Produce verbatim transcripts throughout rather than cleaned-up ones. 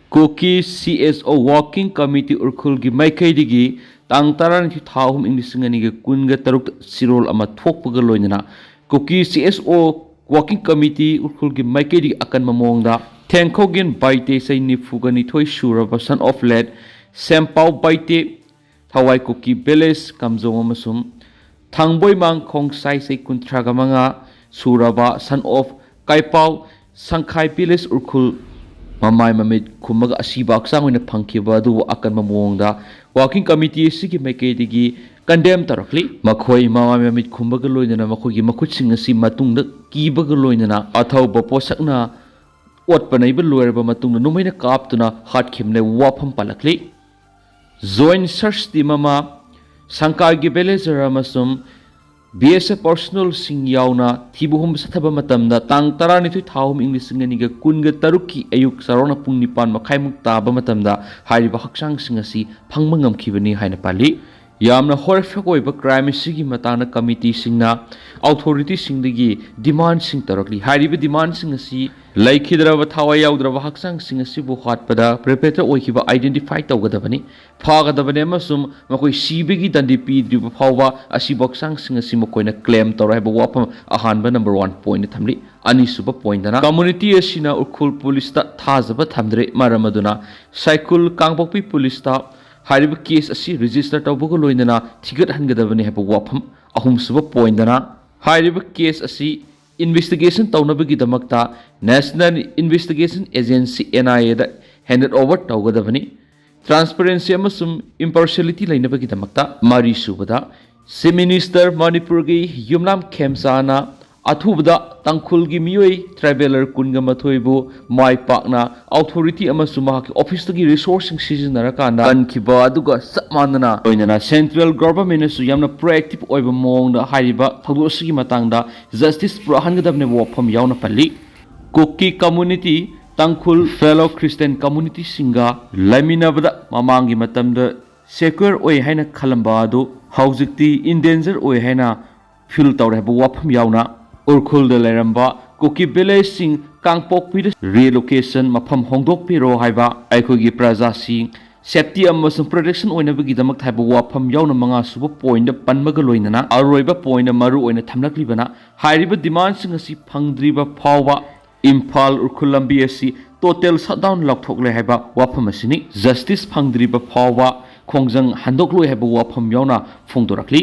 ꯀꯨꯀꯤ C S ꯑꯣ working committee ꯎꯈ꯭ꯔꯨꯜꯒꯤ ꯃꯥꯏꯀꯩꯗꯒꯤ ꯇꯥꯡ ꯇꯔꯥꯅꯤꯊꯣꯏ ꯊꯥ ꯑꯍꯨꯝ ꯏꯪ ꯂꯤꯁꯤꯡ ꯑꯅꯤꯒ ꯀꯨꯟꯒ ꯇꯔꯨꯛꯇ ꯆꯤꯔꯣꯜ ꯑꯃ ꯊꯣꯛꯄꯒ ꯂꯣꯏꯅꯅ ꯀꯨꯀꯤ ꯁꯤ ꯑꯦꯁ ꯑꯣ ꯋꯥꯔꯀꯤꯡ ꯀꯃꯤꯇꯤ ꯎꯈ꯭ꯔꯨꯜꯒꯤ ꯃꯥꯏꯀꯩꯗꯒꯤ ꯑꯀꯟꯕ ꯃꯑꯣꯡꯗ ꯊꯦꯡꯈꯣꯒꯤꯟ ꯕꯥꯏꯇꯦ, ꯆꯍꯤ ꯅꯤꯐꯨꯒ ꯅꯤꯊꯣꯏ ꯁꯨꯔꯕ, son of late ꯁꯦꯝꯄꯥꯎ ꯕꯥꯏꯇꯦ, ꯊꯋꯥꯏ ꯀꯨꯀꯤ ꯚꯤꯂꯦꯖ ꯀꯝꯖꯣꯡ ꯑꯃꯁꯨꯡ ꯊꯥꯡꯕꯣꯏꯃꯥꯡ ꯈꯣꯡꯁꯥꯏ, ꯆꯍꯤ ꯀꯨꯟꯊ꯭ꯔꯥꯒ ꯃꯉꯥ ꯁꯨꯔꯕ, son of ꯀꯥꯏꯄꯥꯎ, ꯁꯪꯈꯥꯏ ꯚꯤꯂꯦꯖ ꯎꯈ꯭ꯔꯨꯜ, ꯃꯃꯥꯏ ꯃꯃꯤꯠ ꯈꯨꯝꯃꯒ ꯑꯁꯤꯕ ꯍꯛꯆꯥꯡ ꯑꯣꯏꯅ ꯐꯪꯈꯤꯕ ꯑꯗꯨꯕꯨ ꯑꯀꯟꯕ ꯃꯑꯣꯡꯗ ꯋꯥꯔꯀꯤꯡ ꯀꯃꯤꯇꯤ ꯑꯁꯤꯒꯤ ꯃꯥꯏꯀꯩꯗꯒꯤ ꯀꯟꯗꯦꯝ ꯇꯧꯔꯛꯂꯤ꯫ ꯃꯈꯣꯏ ꯃꯃꯥꯏ ꯃꯃꯤꯠ ꯈꯨꯝꯕꯒ ꯂꯣꯏꯅꯅ ꯃꯈꯣꯏꯒꯤ ꯃꯈꯨꯠꯁꯤꯡ ꯑꯁꯤ ꯃꯇꯨꯡꯗ ꯀꯤꯕꯒ ꯂꯣꯏꯅꯅ ꯑꯊꯧꯕ ꯄꯣꯠꯁꯛꯅ ꯑꯣꯠꯄ ꯅꯩꯕ ꯂꯣꯏꯔꯕ ꯃꯇꯨꯡꯗ ꯅꯣꯡꯃꯩꯅ ꯀꯥꯞꯇꯨꯅ ꯍꯥꯠꯈꯤꯕꯅ ꯋꯥꯐꯝ ꯄꯥꯜꯂꯛꯂꯤ꯫ Joint search team ꯑꯃ ꯁꯪꯀꯥꯏꯒꯤ ꯚꯤꯂꯦꯖꯔ ꯑꯃꯁꯨꯡ ꯕꯤ ꯑꯦꯁ ꯑꯦꯐ ꯄꯔꯁꯣꯅꯦꯜꯁꯤꯡ ꯌꯥꯎꯅ ꯊꯤꯕ ꯍꯨꯝꯕ ꯆꯠꯊꯕ ꯃꯇꯝꯗ ꯇꯥꯡ ꯇꯔꯥꯅꯤꯊꯣꯏ ꯊꯥ ꯑꯍꯨꯝ ꯏꯪ ꯂꯤꯁꯤꯡ ꯑꯅꯤꯒ ꯀꯨꯟꯒ ꯇꯔꯨꯛꯀꯤ ꯑꯌꯨꯛ ꯆꯥꯎꯔꯥꯛꯅ ꯄꯨꯡ ꯅꯤꯄꯥꯟ ꯃꯈꯥꯏꯃꯨꯛ ꯇꯥꯕ ꯃꯇꯝꯗ ꯍꯥꯏꯔꯤꯕ ꯍꯛꯆꯥꯡꯁꯤꯡ ꯑꯁꯤ ꯐꯪꯕ ꯉꯝꯈꯤꯕꯅꯤ ꯍꯥꯏꯅ ꯄꯥꯜꯂꯤ꯫ ꯌꯥꯝꯅ ꯍꯣꯔꯤꯐꯤꯛ ꯑꯣꯏꯕ ꯀ꯭ꯔꯥꯏꯝ ꯑꯁꯤꯒꯤ ꯃꯇꯥꯡꯗ ꯀꯃꯤꯇꯤꯁꯤꯡꯅ ꯑꯣꯊꯣꯔꯤꯇꯤꯁꯤꯡꯗꯒꯤ ꯗꯤꯃꯥꯟꯁꯤꯡ ꯇꯧꯔꯛꯂꯤ꯫ ꯍꯥꯏꯔꯤꯕ ꯗꯤꯃꯥꯟꯁꯤꯡ ꯑꯁꯤ ꯂꯩꯈꯤꯗ꯭ꯔꯕ ꯊꯋꯥꯏ ꯌꯥꯎꯗ꯭ꯔꯕ ꯍꯛꯆꯥꯡꯁꯤꯡ ꯑꯁꯤꯕꯨ ꯍꯥꯠꯄꯗ ꯄꯔꯄꯦꯇ꯭ꯔꯦꯇꯔ ꯑꯣꯏꯈꯤꯕ ꯑꯥꯏꯗꯦꯟꯇꯤꯐꯥꯏ ꯇꯧꯒꯗꯕꯅꯤ, ꯐꯥꯒꯗꯕꯅꯤ ꯑꯃꯁꯨꯡ ꯃꯈꯣꯏ ꯁꯤꯕꯒꯤ ꯗꯟꯗꯤ ꯄꯤꯗ꯭ꯔꯤꯕ ꯐꯥꯎꯕ ꯑꯁꯤꯕ ꯍꯛꯆꯥꯡꯁꯤꯡ ꯑꯁꯤ ꯃꯈꯣꯏꯅ ꯀ꯭ꯂꯦꯝ ꯇꯧꯔꯣꯏ ꯍꯥꯏꯕ ꯋꯥꯐꯝ ꯑꯍꯥꯟꯕ ꯅꯝꯕꯔ ꯋꯥꯟ ꯄꯣꯏꯟꯠꯇ ꯊꯝꯂꯤ꯫ ꯑꯅꯤꯁꯨꯕ ꯄꯣꯏꯟꯠꯇꯅ ꯀꯝꯃꯨꯅꯤꯇꯤ ꯑꯁꯤꯅ ꯎꯈ꯭ꯔꯨꯜ ꯄꯨꯂꯤꯁꯇ ꯊꯥꯖꯕ ꯊꯝꯗ꯭ꯔꯦ, ꯃꯔꯝ ꯑꯗꯨꯅ ꯁꯥꯏꯀꯨꯜ ꯀꯥꯡꯄꯣꯛꯄꯤ ꯄꯨꯂꯤꯁꯇ ꯍꯥꯏꯔꯤꯕ ꯀꯦꯁ ꯑꯁꯤ ꯔꯦꯖꯤꯁꯇꯔ ꯇꯧꯕꯒ ꯂꯣꯏꯅꯅ ꯊꯤꯒꯠꯍꯟꯒꯗꯕꯅꯤ ꯍꯥꯏꯕ ꯋꯥꯐꯝ꯫ ꯑꯍꯨꯝꯁꯨꯕ ꯄꯣꯏꯟꯠꯇꯅ ꯍꯥꯏꯔꯤꯕ ꯀꯦꯁ ꯑꯁꯤ ꯏꯟꯚꯦꯁꯇꯤꯒꯦꯁꯟ ꯇꯧꯅꯕꯒꯤꯗꯃꯛꯇ national investigation agency, N I ꯑꯦꯗ ꯍꯦꯟꯗꯦꯠ ꯑꯣꯚꯔ ꯇꯧꯒꯗꯕꯅꯤ꯫ ꯇ꯭ꯔꯥꯟꯁꯄꯔꯦꯟꯁꯤ ꯑꯃꯁꯨꯡ ꯏꯝꯄꯥꯔꯁꯤꯌꯦꯂꯤꯇꯤ ꯂꯩꯅꯕꯒꯤꯗꯃꯛꯇ꯫ ꯃꯔꯤꯁꯨꯕꯗ, ꯆꯤꯐ ꯃꯤꯅꯤꯁꯇꯔ ꯃꯅꯤꯄꯨꯔꯒꯤ ꯌꯨꯝꯅꯥꯝ ꯈꯦꯝꯆꯥꯅ ꯑꯊꯨꯕꯗ ꯇꯥꯡꯈꯨꯜꯒꯤ ꯃꯤꯑꯣꯏ ꯇ꯭ꯔꯥꯏꯕꯦꯂꯔ ꯀꯨꯟꯒ ꯃꯥꯊꯣꯏꯕꯨ ꯃꯥꯏ ꯄꯥꯛꯅ ꯑꯣꯊꯣꯔꯤꯇꯤ ꯑꯃꯁꯨꯡ ꯃꯍꯥꯛꯀꯤ ꯑꯣꯐꯤꯁꯇꯒꯤ ꯔꯤꯁꯣꯔꯁꯁꯤꯡ ꯁꯤꯖꯤꯟꯅꯔꯀꯥꯟꯗ ꯀꯟꯈꯤꯕ ꯑꯗꯨꯒ ꯆꯞ ꯃꯥꯟꯅꯅ, ꯂꯣꯏꯅꯅ ꯁꯦꯟꯇ꯭ꯔꯦꯜ ꯒꯚꯔꯟꯃꯦꯟꯠꯅꯁꯨ ꯌꯥꯝꯅ ꯄ꯭ꯔꯣꯑꯦꯛꯇꯤꯚ ꯑꯣꯏꯕ ꯃꯑꯣꯡꯗ ꯍꯥꯏꯔꯤꯕ ꯊꯧꯗꯣꯛ ꯑꯁꯤꯒꯤ ꯃꯇꯥꯡꯗ ꯖꯁꯇꯤꯁ ꯄꯨꯔꯛꯍꯟꯒꯗꯕꯅꯤ ꯋꯥꯐꯝ ꯌꯥꯎꯅ ꯄꯜꯂꯤ꯫ ꯀꯨꯀꯤ ꯀꯝꯃꯨꯅꯤꯇꯤ, ꯇꯥꯡꯈꯨꯜ ꯐꯦꯂꯣ ꯈ꯭ꯔꯤꯁꯇꯤꯌꯥꯟ ꯀꯝꯃꯨꯅꯤꯇꯤꯁꯤꯡꯒ ꯂꯩꯃꯤꯟꯅꯕꯗ ꯃꯃꯥꯡꯒꯤ ꯃꯇꯝꯗ ꯁꯦꯀ꯭ꯌꯨꯔ ꯑꯣꯏ ꯍꯥꯏꯅ ꯈꯜꯂꯝꯕ ꯑꯗꯨ ꯍꯧꯖꯤꯛꯇꯤ ꯏꯟꯗꯦꯟꯖꯔ ꯑꯣꯏ ꯍꯥꯏꯅ ꯐꯤꯜ ꯇꯧꯔꯦ ꯍꯥꯏꯕ ꯋꯥꯐꯝ ꯌꯥꯎꯅ ꯎꯈ꯭ꯔꯨꯜꯗ ꯂꯩꯔꯝꯕ ꯀꯨꯀꯤ ꯚꯤꯂꯦꯖꯁꯤꯡ ꯀꯥꯡꯄꯣꯛꯄꯤꯗ ꯔꯤꯂꯣꯀꯦꯁꯟ ꯃꯐꯝ ꯍꯣꯡꯗꯣꯛꯄꯤꯔꯣ ꯍꯥꯏꯕ ꯑꯩꯈꯣꯏꯒꯤ ꯄ꯭ꯔꯖꯥꯁꯤꯡ ꯁꯦꯐꯇꯤ ꯑꯃꯁꯨꯡ ꯄ꯭ꯔꯣꯇꯦꯛꯁꯟ ꯑꯣꯏꯅꯕꯒꯤꯗꯃꯛ ꯍꯥꯏꯕ ꯋꯥꯐꯝ ꯌꯥꯎꯅ ꯃꯉꯥ ꯁꯨꯕ ꯄꯣꯏꯟꯗ ꯄꯟꯕꯒ ꯂꯣꯏꯅꯅ ꯑꯔꯣꯏꯕ ꯄꯣꯏꯟꯗ ꯃꯔꯨ ꯑꯣꯏꯅ ꯊꯝꯂꯛꯂꯤꯕꯅ ꯍꯥꯏꯔꯤꯕ ꯗꯤꯃꯥꯟꯁꯤꯡ ꯑꯁꯤ ꯐꯪꯗ꯭ꯔꯤꯕ ꯐꯥꯎꯕ ꯏꯝꯐꯥꯜ ꯎꯈ꯭ꯔꯨꯜ ꯂꯝꯕꯤ ꯑꯁꯤ ꯇꯣꯇꯦꯜ ꯁꯠꯗꯥꯎꯟ ꯂꯥꯎꯊꯣꯛꯂꯦ ꯍꯥꯏꯕ ꯋꯥꯐꯝ ꯑꯁꯤꯅꯤ꯫ ꯖꯁꯇꯤꯁ ꯐꯪꯗ꯭ꯔꯤꯕ ꯐꯥꯎꯕ ꯈꯣꯡꯖꯪ ꯍꯟꯗꯣꯛꯂꯣꯏ ꯍꯥꯏꯕ ꯋꯥꯐꯝ ꯌꯥꯎꯅ ꯐꯣꯡꯗꯣꯔꯛꯂꯤ꯫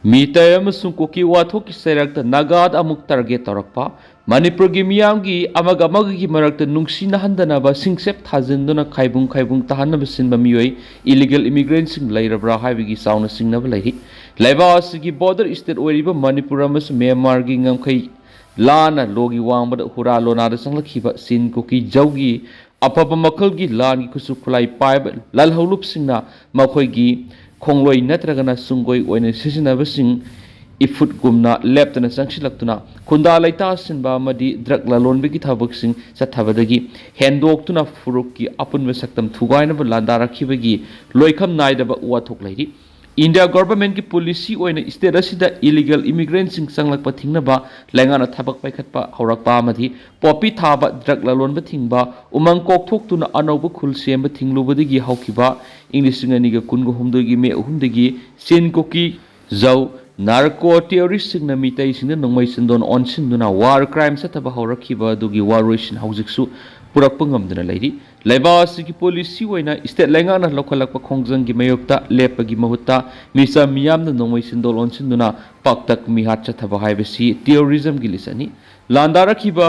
ꯃꯤꯇꯩ ꯑꯃꯁꯨꯡ ꯀꯨꯀꯤ ꯋꯥꯊꯣꯛꯀꯤ ꯆꯩꯔꯛꯇ ꯅꯥꯒꯥꯗ ꯑꯃꯨꯛ ꯇꯥꯔꯒꯦꯠ ꯇꯧꯔꯛꯄ, ꯃꯅꯤꯄꯨꯔꯒꯤ ꯃꯤꯌꯥꯝꯒꯤ ꯑꯃꯒ ꯑꯃꯒꯒꯤ ꯃꯔꯛꯇ ꯅꯨꯡꯁꯤꯅꯍꯟꯗꯅꯕ ꯁꯤꯡꯆꯦꯞ ꯊꯥꯖꯤꯟꯗꯨꯅ ꯈꯥꯏꯕꯨꯡ ꯈꯥꯏꯕꯨꯡ ꯇꯥꯍꯟꯅꯕ ꯁꯤꯟꯕ ꯃꯤꯑꯣꯏ ꯏꯂꯤꯒꯦꯜ ꯏꯃꯤꯒ꯭ꯔꯦꯟꯁꯤꯡ ꯂꯩꯔꯕ꯭ꯔꯥ ꯍꯥꯏꯕꯒꯤ ꯆꯥꯎꯅ ꯆꯤꯡꯅꯕ ꯂꯩꯔꯤ꯫ ꯂꯩꯕꯥꯛ ꯑꯁꯤꯒꯤ ꯕꯣꯔꯗꯔ ꯁ꯭ꯇꯦꯠ ꯑꯣꯏꯔꯤꯕ ꯃꯅꯤꯄꯨꯔ ꯑꯃꯁꯨꯡ ꯃ꯭ꯌꯥꯟꯃꯥꯔꯒꯤ ꯉꯝꯈꯩ ꯂꯥꯟꯅ ꯂꯣꯒꯤ ꯋꯥꯡꯃꯗ ꯍꯨꯔꯥ ꯂꯣꯅꯥꯗ ꯆꯪꯂꯛꯈꯤꯕ ꯆꯤꯟ ꯀꯨꯀꯤ ꯖꯧꯒꯤ ꯑꯐꯕ ꯃꯈꯜꯒꯤ ꯂꯥꯟꯒꯤ ꯈꯨꯠꯁꯨ ꯈꯨꯠꯂꯥꯏ ꯄꯥꯏꯕ ꯂꯥꯜꯍꯧꯂꯨꯞꯁꯤꯡꯅ ꯃꯈꯣꯏꯒꯤ ꯈꯣꯡꯂꯣꯏ ꯅꯠꯇ꯭ꯔꯒꯅ ꯁꯨꯡꯒꯣꯏ ꯑꯣꯏꯅ ꯁꯤꯖꯤꯟꯅꯕꯁꯤꯡ ꯏꯐꯨꯠꯒꯨꯝꯅ ꯂꯦꯞꯇꯅ ꯆꯪꯁꯤꯜꯂꯛꯇꯨꯅ ꯈꯨꯟꯗꯥ ꯂꯩꯇꯥꯁꯤꯟꯕ ꯑꯃꯗꯤ ꯗ꯭ꯔꯒ ꯂꯂꯣꯟꯕꯒꯤ ꯊꯕꯛꯁꯤꯡ ꯆꯠꯊꯕꯗꯒꯤ ꯍꯦꯟꯗꯣꯛꯇꯨꯅ ꯐꯨꯔꯨꯞꯀꯤ ꯑꯄꯨꯟꯕ ꯁꯛꯇꯝ ꯊꯨꯒꯥꯏꯅꯕ ꯂꯥꯟꯗꯥꯔꯛꯈꯤꯕꯒꯤ ꯂꯣꯏꯈꯝ ꯅꯥꯏꯗꯕ ꯋꯥꯊꯣꯛ ꯂꯩꯔꯤ꯫ ꯏꯟꯗꯤꯌꯥ ꯒꯣꯚꯔꯟꯃꯦꯟꯠꯀꯤ ꯄꯣꯂꯤꯁꯤ ꯑꯣꯏꯅ ꯁ꯭ꯇꯦꯠ ꯑꯁꯤꯗ ꯏꯂꯤꯒꯦꯜ ꯏꯃꯤꯒ꯭ꯔꯦꯟꯠꯁꯤꯡ ꯆꯪꯂꯛꯄ ꯊꯤꯡꯅꯕ ꯂꯩꯉꯥꯛꯅ ꯊꯕꯛ ꯄꯥꯏꯈꯠꯄ ꯍꯧꯔꯛꯄ ꯑꯃꯗꯤ ꯄꯣꯄꯤ ꯊꯥꯕ, ꯗ꯭ꯔꯒ ꯂꯂꯣꯟꯕ ꯊꯤꯡꯕ, ꯎꯃꯪ ꯀꯣꯛꯊꯣꯛꯇꯨꯅ ꯑꯅꯧꯕ ꯈꯨꯜ ꯁꯦꯝꯕ ꯊꯤꯡꯂꯨꯕꯗꯒꯤ ꯍꯧꯈꯤꯕ ꯏꯪ ꯂꯤꯁꯤꯡ ꯑꯅꯤꯒ ꯀꯨꯟꯒ ꯍꯨꯝꯗꯣꯏꯒꯤ ꯃꯦ ꯑꯍꯨꯝꯗꯒꯤ ꯆꯤꯟ ꯀꯨꯀꯤ ꯖꯧ ꯅꯥꯔꯀꯣ ꯇꯦꯔꯣꯔꯤꯁꯁꯤꯡꯅ ꯃꯤꯇꯩꯁꯤꯡꯗ ꯅꯣꯡꯃꯩ ꯆꯤꯟꯗꯣꯟ ꯑꯣꯟꯁꯤꯟꯗꯨꯅ ꯋꯥꯔ ꯀ꯭ꯔꯥꯏꯝ ꯆꯠꯊꯕ ꯍꯧꯔꯛꯈꯤꯕ ꯑꯗꯨꯒꯤ ꯋꯥꯔꯣꯏꯁꯤꯟ ꯍꯧꯖꯤꯛꯁꯨ ꯄꯨꯔꯛꯄ ꯉꯝꯗꯨꯅ ꯂꯩꯔꯤ꯫ ꯂꯩꯕꯥꯛ ꯑꯁꯤꯒꯤ ꯄꯣꯂꯤꯁꯤ ꯑꯣꯏꯅ ꯁ꯭ꯇꯦꯠ ꯂꯩꯉꯥꯛꯅ ꯂꯧꯈꯠꯂꯛꯄ ꯈꯣꯡꯖꯪꯒꯤ ꯃꯥꯌꯣꯛꯇ ꯂꯦꯞꯄꯒꯤ ꯃꯍꯨꯠꯇ ꯃꯤꯆꯝ ꯃꯤꯌꯥꯝꯅ ꯅꯣꯡꯃꯩ ꯆꯤꯟꯗꯣꯜ ꯑꯣꯟꯁꯤꯟꯗꯨꯅ ꯄꯥꯛꯇꯛ ꯃꯤꯍꯥꯠ ꯆꯠꯊꯕ ꯍꯥꯏꯕꯁꯤ ꯇꯦꯔꯣꯔꯤꯖꯝꯒꯤ ꯂꯤꯁ ꯑꯅꯤ꯫ ꯂꯥꯟꯗꯥꯔꯛꯈꯤꯕ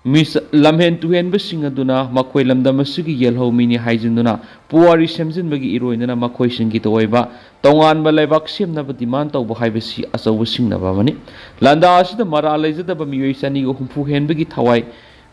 ꯃꯤꯁ-, ꯂꯝꯍꯦꯟ ꯇꯨꯍꯦꯟꯕꯁꯤꯡ ꯑꯗꯨꯅ ꯃꯈꯣꯏ ꯂꯝꯗꯝ ꯑꯁꯤꯒꯤ ꯌꯦꯜꯍꯧ ꯃꯤꯅꯤ ꯍꯥꯏꯖꯤꯟꯗꯨꯅ ꯄꯨꯋꯥꯔꯤ ꯁꯦꯝꯖꯤꯟꯕꯒꯤ ꯏꯔꯣꯏꯅꯅ ꯃꯈꯣꯏꯁꯤꯡꯒꯤ ꯑꯣꯏꯕ ꯇꯣꯉꯥꯟꯕ ꯂꯩꯕꯥꯛ ꯁꯦꯝꯅꯕ ꯗꯤꯃꯥꯟ ꯇꯧꯕ ꯍꯥꯏꯕꯁꯤ ꯑꯆꯧꯕ ꯁꯤꯡꯅꯕ ꯑꯃꯅꯤ꯫ ꯂꯥꯟꯗꯥ ꯑꯁꯤꯗ ꯃꯔꯥꯜ ꯂꯩꯖꯗꯕ ꯃꯤꯑꯣꯏ ꯆꯅꯤꯒ ꯍꯨꯝꯐꯨ ꯍꯦꯟꯕꯒꯤ ꯊꯋꯥꯏ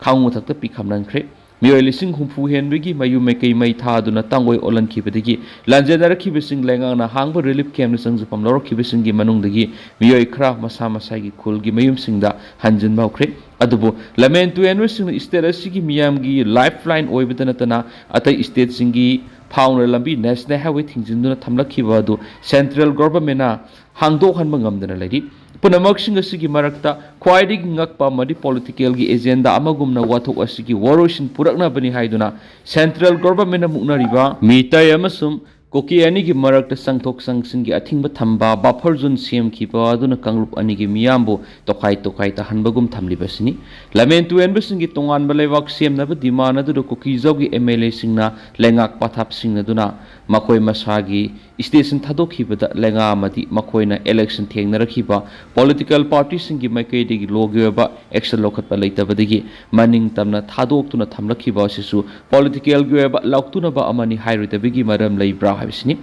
ꯈꯥꯡ ꯃꯊꯛꯇ ꯄꯤꯈꯝꯅꯈ꯭ꯔꯦ꯫ ꯃꯤꯑꯣꯏ ꯂꯤꯁꯤꯡ ꯍꯨꯝꯐꯨ ꯍꯦꯟꯕꯒꯤ ꯃꯌꯨꯝ ꯃꯩꯀꯩ ꯃꯩ ꯊꯥꯗꯨꯅ ꯇꯥꯡꯒꯣꯏ ꯑꯣꯜꯍꯟꯈꯤꯕꯗꯒꯤ ꯂꯥꯟꯖꯦꯟꯅꯔꯛꯈꯤꯕꯁꯤꯡ ꯂꯩꯉꯥꯛꯅ ꯍꯥꯡꯕ ꯔꯤꯂꯤꯐ ꯀꯦꯝꯞꯅ ꯆꯪꯖꯐꯝ ꯂꯧꯔꯛꯈꯤꯕꯁꯤꯡꯒꯤ ꯃꯅꯨꯡꯗꯒꯤ ꯃꯤꯑꯣꯏ ꯈꯔ ꯃꯁꯥ ꯃꯁꯥꯒꯤ ꯈꯨꯜꯒꯤ ꯃꯌꯨꯝꯁꯤꯡꯗ ꯍꯟꯖꯤꯟꯕ ꯍꯧꯈ꯭ꯔꯦ꯫ ꯑꯗꯨꯕꯨ ꯂꯝꯍꯦꯟ ꯇꯨꯍꯦꯟꯕꯁꯤꯡꯅ ꯁ꯭ꯇꯦꯠ ꯑꯁꯤꯒꯤ ꯃꯤꯌꯥꯝꯒꯤ ꯂꯥꯏꯐ ꯂꯥꯏꯟ ꯑꯣꯏꯕꯗ ꯅꯠꯇꯅ ꯑꯇꯩ ꯁ꯭ꯇꯦꯠꯁꯤꯡꯒꯤ ꯐꯥꯎꯅ ꯂꯝꯕꯤ ꯅꯦꯁꯅꯦꯜ ꯍꯥꯏꯋꯦ ꯊꯤꯡꯖꯤꯟꯗꯨꯅ ꯊꯝꯂꯛꯈꯤꯕ ꯑꯗꯨ ꯁꯦꯟꯇ꯭ꯔꯦꯜ ꯒꯣꯚꯔꯟꯃꯦꯟꯠꯅ ꯍꯥꯡꯗꯣꯛꯍꯟꯕ ꯉꯝꯗꯅ ꯂꯩꯔꯤ꯫ ꯄꯨꯝꯅꯃꯛꯁꯤꯡ ꯑꯁꯤꯒꯤ ꯃꯔꯛꯇ ꯈ꯭ꯋꯥꯏꯗꯒꯤ ꯉꯛꯄ ꯑꯃꯗꯤ political ꯒꯤ agenda ꯑꯃꯒꯨꯝꯅ ꯋꯥꯊꯣꯛ ꯑꯁꯤꯒꯤ ꯋꯥꯔꯣꯏꯁꯤꯟ ꯄꯨꯔꯛꯅꯕꯅꯤ ꯍꯥꯏꯗꯨꯅ central government ꯅ ꯃꯨꯛꯅꯔꯤꯕ ꯃꯤꯇꯩ ꯑꯃꯁꯨꯡ ꯀꯨꯀꯤ ꯑꯅꯤꯒꯤ ꯃꯔꯛꯇ ꯆꯪꯊꯣꯛ ꯆꯪꯁꯤꯟꯒꯤ ꯑꯊꯤꯡꯕ ꯊꯝꯕ buffer zone ꯁꯦꯝꯈꯤꯕ ꯑꯗꯨꯅ ꯀꯥꯡꯂꯨꯞ ꯑꯅꯤꯒꯤ ꯃꯤꯌꯥꯝꯕꯨ ꯇꯣꯈꯥꯏ ꯇꯣꯈꯥꯏ ꯇꯥꯍꯟꯕꯒꯨꯝ ꯊꯝꯂꯤꯕꯁꯤꯅꯤ꯫ ꯂꯝꯍꯦꯟ ꯇꯨꯍꯦꯟꯕꯁꯤꯡꯒꯤ ꯇꯣꯉꯥꯟꯕ ꯂꯩꯕꯥꯛ ꯁꯦꯝꯅꯕ demand ꯑꯗꯨꯗ ꯀꯨꯀꯤꯖꯥꯎꯒꯤ M L A ꯁꯤꯡꯅ ꯂꯩꯉꯥꯛ ꯄꯊꯥꯞ ꯁꯤꯡꯅꯗꯨꯅ ꯃꯈꯣꯏ ꯃꯁꯥꯒꯤ station ꯊꯥꯗꯣꯛꯈꯤꯕꯗ ꯂꯩꯉꯥꯛ ꯑꯃꯗꯤ ꯃꯈꯣꯏꯅ election ꯊꯦꯡꯅꯔꯛꯈꯤꯕ political party ꯁꯤꯡꯒꯤ ꯃꯥꯏꯀꯩꯗꯒꯤ ꯂꯣꯒꯤ ꯑꯣꯏꯕ action ꯂꯧꯈꯠꯄ ꯂꯩꯇꯕꯗꯒꯤ ꯃꯅꯤꯡ ꯇꯝꯅ ꯊꯥꯗꯣꯛꯇꯨꯅ ꯊꯝꯂꯛꯈꯤꯕ ꯑꯁꯤꯁꯨ political ꯒꯤ ꯑꯣꯏꯕ ꯂꯥꯎꯇꯨꯅꯕ ꯑꯃꯅꯤ ꯍꯥꯏꯔꯣꯏꯗꯕꯒꯤ ꯃꯔꯝ ꯂꯩꯕ꯭ꯔꯥ ꯍꯥꯏꯕꯁꯤꯅꯤ꯫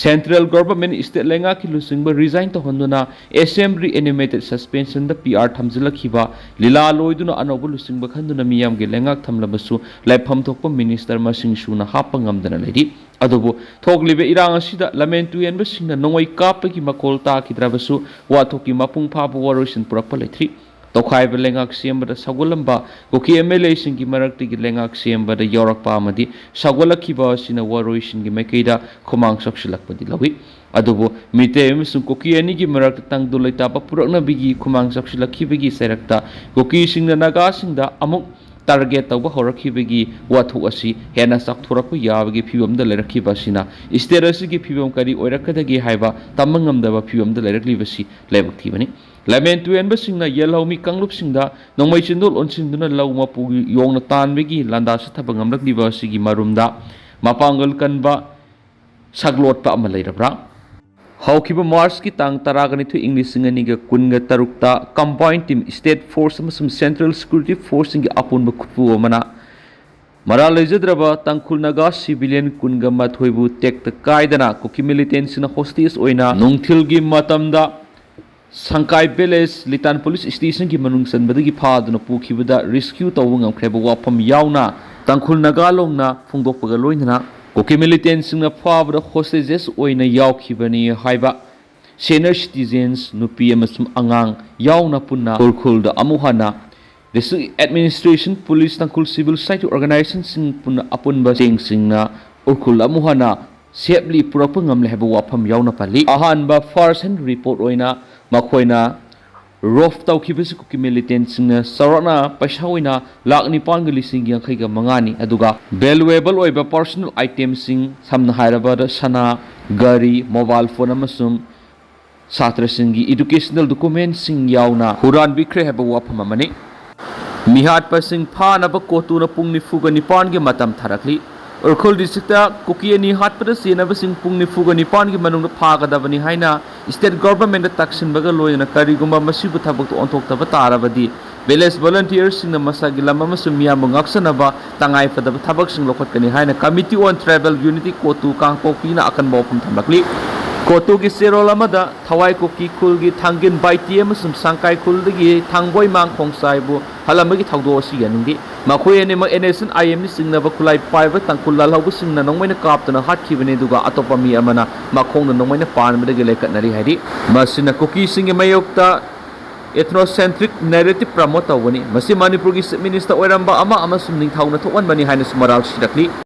Central government state ꯂꯩꯉꯥꯛꯀꯤ ꯂꯨꯆꯤꯡꯕ resign ꯇꯧꯍꯟꯗꯨꯅ assembly animated suspension ꯗ P R ꯊꯝꯖꯤꯜꯂꯛꯈꯤꯕ, ꯂꯤꯂꯥ ꯂꯣꯏꯗꯨꯅ ꯑꯅꯧꯕ ꯂꯨꯆꯤꯡꯕ ꯈꯟꯗꯨꯅ ꯃꯤꯌꯥꯝꯒꯤ ꯂꯩꯉꯥꯛ ꯊꯝꯂꯕꯁꯨ ꯂꯩꯐꯝ ꯊꯣꯛꯄ minister ꯃꯁꯤꯡ ꯁꯨꯅ ꯍꯥꯞꯄ ꯉꯝꯗꯅ ꯂꯩꯔꯤ꯫ ꯑꯗꯨꯕꯨ ꯊꯣꯛꯂꯤꯕ ꯏꯔꯥꯡ ꯑꯁꯤꯗ ꯂꯝꯍꯦꯟ ꯇꯨꯍꯦꯟꯕꯁꯤꯡꯅ ꯅꯣꯡꯃꯩ ꯀꯥꯞꯄꯒꯤ ꯃꯈꯣꯜ ꯇꯥꯈꯤꯗ꯭ꯔꯕꯁꯨ ꯋꯥꯊꯣꯛꯀꯤ ꯃꯄꯨꯡ ꯐꯥꯕ ꯋꯥꯔꯣꯏꯁꯤꯟ ꯄꯨꯔꯛꯄ ꯂꯩꯇ꯭ꯔꯤ꯫ ꯇꯣꯈꯥꯏꯕ ꯂꯩꯉꯥꯛ ꯁꯦꯝꯕꯗ ꯁꯧꯒꯠꯂꯝꯕ ꯀꯨꯀꯤ M L A ꯁꯤꯡꯒꯤ ꯃꯔꯛꯇꯒꯤ ꯂꯩꯉꯥꯛ ꯁꯦꯝꯕꯗ ꯌꯥꯎꯔꯛꯄ ꯑꯃꯗꯤ ꯁꯧꯒꯠꯂꯛꯈꯤꯕ ꯑꯁꯤꯅ ꯋꯥꯔꯣꯏꯁꯤꯟꯒꯤ ꯃꯥꯏꯀꯩꯗ ꯈꯨꯃꯥꯡ ꯆꯥꯎꯁꯤꯜꯂꯛꯄꯗꯤ ꯂꯧꯏ꯫ ꯑꯗꯨꯕꯨ ꯃꯤꯇꯩ ꯑꯃꯁꯨꯡ ꯀꯨꯀꯤ ꯑꯅꯤꯒꯤ ꯃꯔꯛꯇ ꯇꯪꯗꯨ ꯂꯩꯇꯥꯕ ꯄꯨꯔꯛꯅꯕꯒꯤ ꯈꯨꯃꯥꯡ ꯆꯥꯎꯁꯤꯜꯂꯛꯈꯤꯕꯒꯤ ꯆꯩꯔꯛꯇ ꯀꯨꯀꯤꯁꯤꯡꯅ ꯅꯥꯒꯥꯁꯤꯡꯗ ꯑꯃꯨꯛ target ꯇꯧꯕ ꯍꯧꯔꯛꯈꯤꯕꯒꯤ ꯋꯥꯊꯣꯛ ꯑꯁꯤ ꯍꯦꯟꯅ ꯆꯥꯎꯊꯣꯔꯛꯄ ꯌꯥꯕꯒꯤ ꯐꯤꯕꯝꯗ ꯂꯩꯔꯛꯈꯤꯕ ꯑꯁꯤꯅ state ꯑꯁꯤꯒꯤ ꯐꯤꯕꯝ ꯀꯔꯤ ꯑꯣꯏꯔꯛꯀꯗꯒꯦ ꯍꯥꯏꯕ ꯇꯝꯕ ꯉꯝꯗꯕ ꯐꯤꯕꯝꯗ ꯂꯩꯔꯛꯂꯤꯕꯁꯤ ꯂꯥꯏꯕꯛ ꯊꯤꯕꯅꯤ꯫ ꯂꯝꯍꯦꯟ ꯇꯨꯍꯦꯟꯕꯁꯤꯡꯅ ꯌꯦꯜꯍꯧꯃꯤ ꯀꯥꯡꯂꯨꯞꯁꯤꯡꯗ ꯅꯣꯡꯃꯩ ꯆꯤꯟꯗꯣꯜ ꯑꯣꯟꯁꯤꯟꯗꯨꯅ ꯂꯧ ꯃꯄꯨꯒꯤ ꯌꯣꯡꯅ ꯇꯥꯟꯕꯒꯤ ꯂꯥꯟꯗꯥ ꯆꯠꯊꯕ ꯉꯝꯂꯛꯂꯤꯕ ꯑꯁꯤꯒꯤ ꯃꯔꯨꯝꯗ ꯃꯄꯥꯡꯒꯜ ꯀꯟꯕ ꯁꯛꯂꯣꯠꯄ ꯑꯃ ꯂꯩꯔꯕ꯭ꯔꯥ? ꯍꯧꯈꯤꯕ March ꯀꯤ ꯇꯥꯡ ꯇꯔꯥꯒ ꯅꯤꯊꯣꯏ, ꯏꯪ ꯂꯤꯁꯤꯡ ꯑꯅꯤꯒ ꯀꯨꯟꯒ ꯇꯔꯨꯛꯇ combined team, state force ꯑꯃꯁꯨꯡ central security force ꯁꯤꯡꯒꯤ ꯑꯄꯨꯟꯕ ꯈꯨꯠꯄꯨ ꯑꯃꯅ ꯃꯔꯥꯜ ꯂꯩꯖꯗ꯭ꯔꯕ ꯇꯥꯡꯈꯨꯜ ꯅꯥꯒꯥ civilian ꯀꯨꯟꯒ ꯃꯥꯊꯣꯏꯕꯨ ꯇꯦꯛꯇ ꯀꯥꯏꯗꯅ ꯀꯨꯀꯤ militant ꯁꯤꯡꯅ hostage ꯑꯣꯏꯅ ꯅꯨꯡꯊꯤꯜꯒꯤ ꯃꯇꯝꯗ ꯁꯪꯀꯥꯏ village ꯂꯤꯇꯥꯟ police station ꯒꯤ ꯃꯅꯨꯡ ꯆꯟꯕꯗꯒꯤ ꯐꯥꯗꯨꯅ ꯄꯨꯈꯤꯕꯗ rescue ꯇꯧꯕ ꯉꯝꯈ꯭ꯔꯦꯕ ꯋꯥꯐꯝ ꯌꯥꯎꯅ ꯇꯥꯡꯈꯨꯜ ꯅꯥꯒꯥ ꯂꯣꯡꯅ ꯐꯣꯡꯗꯣꯛꯄꯒ ꯂꯣꯏꯅꯅ ꯀꯨꯀꯤ militant ꯁꯤꯡꯅ ꯐꯥꯕꯗ hostages ꯑꯣꯏꯅ ꯌꯥꯎꯈꯤꯕꯅꯤ ꯍꯥꯏꯕ senior citizens, ꯅꯨꯄꯤ ꯑꯃꯁꯨꯡ ꯑꯉꯥꯡ ꯌꯥꯎꯅ ꯄꯨꯟꯅ ꯎꯈ꯭ꯔꯨꯜꯗ ꯑꯃꯨꯛ ꯍꯟꯅ district administration, police, ꯇꯥꯡꯈꯨꯜ civil society organization ꯁꯤꯡ ꯄꯨꯟꯅ ꯑꯄꯨꯟꯕ ꯆꯦꯡꯁꯤꯡꯅ ꯎꯈ꯭ꯔꯨꯜ ꯑꯃꯨꯛ ꯍꯟꯅ safely ꯄꯨꯔꯛꯄ ꯉꯝꯂꯦ ꯍꯥꯏꯕ ꯋꯥꯐꯝ ꯌꯥꯎꯅ ꯄꯜꯂꯤ꯫ ꯑꯍꯥꯟꯕ first hand report ꯑꯣꯏꯅ ꯃꯈꯣꯏꯅ ꯔꯣꯐ ꯇꯧꯈꯤꯕꯁꯤ ꯀꯨꯀꯤ ꯃꯤꯂꯤꯇꯦꯟꯁꯤꯡꯅ ꯆꯥꯎꯔꯥꯛꯅ ꯄꯩꯁꯥ ꯑꯣꯏꯅ ꯂꯥꯈ ꯅꯤꯄꯥꯟꯒ ꯂꯤꯁꯤꯡ ꯌꯥꯡꯈꯩꯒ ꯃꯉꯥꯅꯤ꯫ ꯑꯗꯨꯒ ꯚꯦꯂꯨꯑꯦꯕꯜ ꯑꯣꯏꯕ ꯄꯔꯁꯣꯅꯦꯜ ꯑꯥꯏꯇꯦꯝꯁꯤꯡ, ꯁꯝꯅ ꯍꯥꯏꯔꯕꯗ ꯁꯅꯥ, ꯒꯥꯔꯤ, ꯃꯣꯕꯥꯏꯜ ꯐꯣꯟ ꯑꯃꯁꯨꯡ ꯁꯥꯇ꯭ꯔꯁꯤꯡꯒꯤ ꯏꯗꯨꯀꯦꯁꯅꯦꯜ ꯗꯣꯀꯨꯃꯦꯟꯁꯤꯡ ꯌꯥꯎꯅ ꯍꯨꯔꯥꯟꯕꯤꯈ꯭ꯔꯦ ꯍꯥꯏꯕ ꯋꯥꯐꯝ ꯑꯃꯅꯤ꯫ ꯃꯤꯍꯥꯠꯄꯁꯤꯡ ꯐꯥꯅꯕ ꯀꯣꯇꯨꯅ ꯄꯨꯡ ꯅꯤꯐꯨꯒ ꯅꯤꯄꯥꯟꯒꯤ ꯃꯇꯝ ꯊꯥꯔꯛꯂꯤ꯫ ꯎꯈ꯭ꯔꯨꯜ ꯗꯤꯁꯇ꯭ꯔꯤꯛꯇ ꯀꯨꯀꯤ ꯑꯅꯤ ꯍꯥꯠꯄꯗ ꯆꯦꯟꯅꯕꯁꯤꯡ ꯄꯨꯡ ꯅꯤꯐꯨꯒ ꯅꯤꯄꯥꯟꯒꯤ ꯃꯅꯨꯡꯗ ꯐꯥꯒꯗꯕꯅꯤ ꯍꯥꯏꯅ ꯁ꯭ꯇꯦꯠ ꯒꯚꯔꯟꯃꯦꯟꯠꯇ ꯇꯛꯁꯤꯟꯕꯒ ꯂꯣꯏꯅꯅ ꯀꯔꯤꯒꯨꯝꯕ ꯃꯁꯤꯕꯨ ꯊꯕꯛꯇ ꯑꯣꯟꯊꯣꯛꯇꯕ ꯇꯥꯔꯕꯗꯤ ꯚꯤꯂꯦꯖ ꯚꯣꯂꯨꯟꯇꯤꯌꯔꯁꯤꯡꯅ ꯃꯁꯥꯒꯤ ꯂꯝ ꯑꯃꯁꯨꯡ ꯃꯤꯌꯥꯝꯕꯨ ꯉꯥꯛꯆꯅꯕ ꯇꯉꯥꯏ ꯐꯗꯕ ꯊꯕꯛꯁꯤꯡ ꯂꯧꯈꯠꯀꯅꯤ ꯍꯥꯏꯅ Committee on Tribal Unity ꯀꯣꯇꯨ ꯀꯥꯡꯄꯣꯛꯄꯤꯅ ꯑꯀꯟꯕ ꯋꯥꯐꯝ ꯊꯝꯂꯛꯂꯤ꯫ ꯀꯣꯇꯨꯒꯤ ꯆꯦꯔꯣꯜ ꯑꯃꯗ ꯊꯋꯥꯏ ꯀꯨꯀꯤ ꯈꯨꯜꯒꯤ ꯊꯥꯡꯒꯤꯟ ꯕꯥꯏꯇꯤ ꯑꯃꯁꯨꯡ ꯁꯥꯡꯀꯥꯏ ꯈꯨꯜꯗꯒꯤ ꯊꯥꯡꯕꯣꯏ ꯃꯥꯡ ꯈꯣꯡꯆꯥꯏꯕꯨ ꯍꯜꯂꯝꯕꯒꯤ ꯊꯧꯗꯣꯛ ꯑꯁꯤ ꯌꯥꯅꯤꯡꯗꯦ꯫ ꯃꯈꯣꯏ ꯑꯅꯤꯃꯛ ꯑꯦꯟ ꯑꯦꯁ ꯑꯦꯟ ꯑꯥꯏ ꯑꯦꯝꯅ ꯆꯤꯡꯅꯕ ꯈꯨꯠꯂꯥꯏ ꯄꯥꯏꯕ ꯇꯥꯡꯈꯨꯜ ꯂꯥꯜꯍꯧꯕꯁꯤꯡꯅ ꯅꯣꯡꯃꯩꯅ ꯀꯥꯞꯇꯨꯅ ꯍꯥꯠꯈꯤꯕꯅꯤ, ꯑꯗꯨꯒ ꯑꯇꯣꯞꯄ ꯃꯤ ꯑꯃꯅ ꯃꯈꯣꯡꯅ ꯅꯣꯡꯃꯩꯅ ꯄꯥꯟꯕꯗꯒꯤ ꯂꯩꯈꯠꯅꯔꯤ ꯍꯥꯏꯔꯤ꯫ ꯃꯁꯤꯅ ꯀꯨꯀꯤꯁꯤꯡꯒꯤ ꯃꯥꯌꯣꯛꯇ ethnocentrism narrative promote ꯇꯧꯕꯅꯤ꯫ ꯃꯁꯤ ꯃꯅꯤꯄꯨꯔꯒꯤ ꯆꯤꯐ ꯃꯤꯅꯤꯁꯇꯔ ꯑꯣꯏꯔꯝꯕ ꯑꯃ ꯑꯃꯁꯨꯡ ꯅꯤꯡꯊꯧꯅ ꯊꯣꯛꯍꯟꯕꯅꯤ ꯍꯥꯏꯅꯁꯨ ꯃꯔꯥꯜ ꯁꯤꯔꯛꯂꯤ꯫